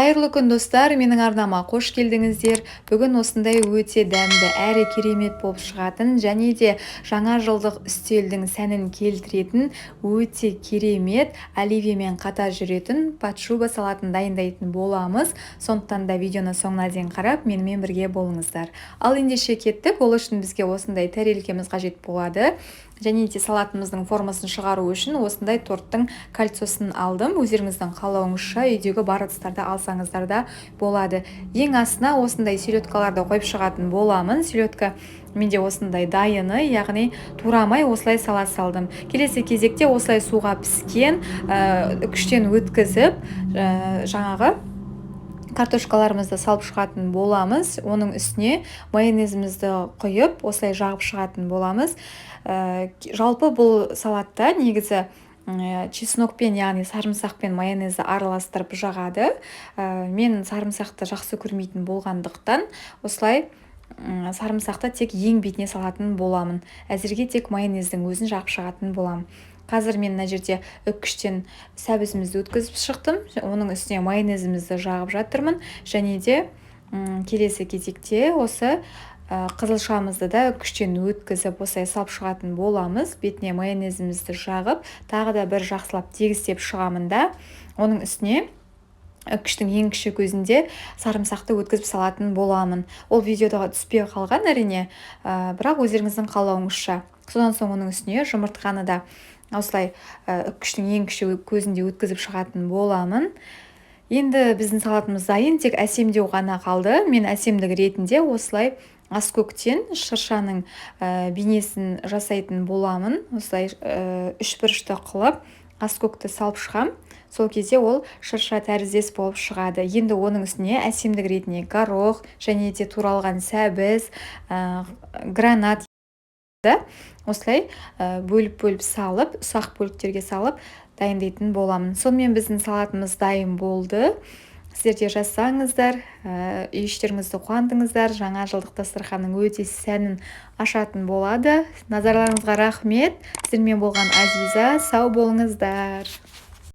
Қайырлы күн, достар! Менің арнама қош келдіңіздер! Бүгін осындай өте дәмді әрі керемет болып шығатын және де жаңа жылдық үстелдің сәнін келтіретін, өте керемет оливьемен қатар жүретін подшуба салатын дайындайтын боламыз. Сондықтан да видеоны соңына дейін қарап, менімен бірге болыңыздар. Ал ендеше, кеттік! Ол үшін бізге осындай тәрелкеміз қажет болады және де салатымыздың формасын шығару үшін осындай торттың кольцосын алдым. Өздеріңіздің қалауыңызша үйдегі бар ыдыстарды алсаңыздар да болады. Ең астына осындай селедкаларды қойып шығатын боламын. Селедка менде осындай дайыны, яғни турамай осылай сала салдым. Келесі кезекте осылай суға піскен, үккіштен өткізіп, жаңағы картошкаларымызды салып шығатын боламыз. Оның үстіне майонезімізді құйып, осылай жағып шығатын боламыз. Жалпы бұл салатта негізі чеснокпен, яғни сарымсақпен майонезді араластырып жағады. Мен сарымсақты жақсы көрмейтін болғандықтан, осылай сарымсақты тек ең бетіне салатын боламын. Әзірге тек майонездің өзін жағып шығатын боламын. Қазір мен мына жерде үккіштен сәбізімізді өткізіп шықтым, оның үстіне майонезімізді жағып жатырмын және де келесі кезекте осы қызылшамызды да үккіштен өткізіп, осылай салып шығатын боламыз. Бетіне майонезімізді жағып, тағы да бір жақсылап тегістеп шығамын да, оның үстіне үккіштің ең кіші көзінде сарымсақты өткізіп салатын боламын. Ол видеода түспей қалған, әрине, бірақ өздеріңіздің қалауыңызша. Содан соң оның үстіне жұмыртқаны да осылай үккіштің ең кіші көзінде өткізіп шығатын боламын. Енді біздің салатымыз дайын, тек әсемдеу ғана қалды. Мен әсемдік ретінде осылай аскөктен шыршаның бейнесін жасайтын боламын. Осылай үшбұрышты қылып аскөкті салып шығам, сол кезде ол шырша тәріздес болып шығады. Енді оның үстіне әсемдік ретінде горох және де туралған сәбіз, гранат осылай бөліп-бөліп салып, ұсақ бөліктерге салып дайындайтын боламын. Сонымен, біздің салатымыз дайын болды. Сіздер де жасаңыздар, үй іштеріңізді қуантыңыздар, жаңа жылдық дастарханның өте сәнін ашатын болады. Назарларыңызға рахмет! Сіздермен болған Азиза. Сау болыңыздар!